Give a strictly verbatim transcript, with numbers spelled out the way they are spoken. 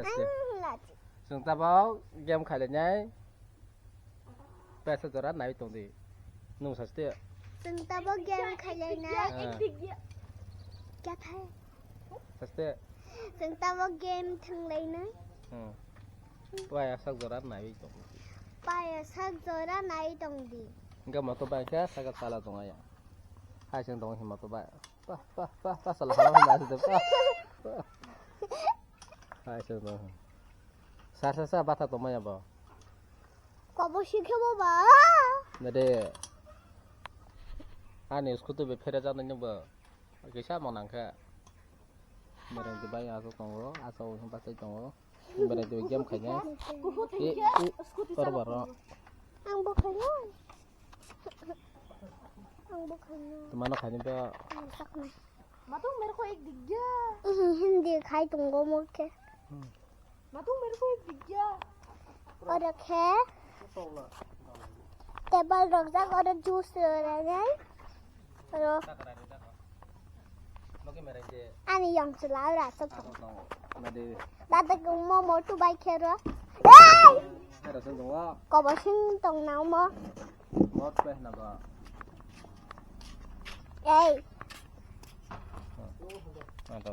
Ang lati. Chwng tabok game khailainai. Paisa jora nai tongdi. Nung saste. Chwng tabok game khailainai. Ah. Kya thai? Saste. Chwng tabok game thwnglainai. Hmm. Waya sak jora nai tong. Paya sak jora nai tongdi. Hingke moto bai khe saka sala tong aya. Hai chwng tong hima to bai. Pa, pa, pa, pa, sala hala hima aside, pa, pa. Hai chwng tong. Sa, sa, sa, batha tong maya bo. Kobo sikhe bo ba. Nade. Ani scooty be phere jana ni bo. Kisa mo nang khe. Mereng de bai asok tongo, asok him pasai tongo. Berai twi game khainai. E, e, oro baro. Ang bo khainai. Ang bo khainai. Tumano khainai ba. Ang saknai. Matung mere ko ek digya. Hindi khai tongo mo khe. Hmm. Matung mere ko ek digya. Oro khe. Table rok jak oro juice rok nai. Oro. Ani yang chwla ora sok tong. Nadi. Dada kung mo mo tu bai khero. Hey! Ada sing tong wa. Kobo sing tong na mo. Mot pe na ba. Hey. Ada.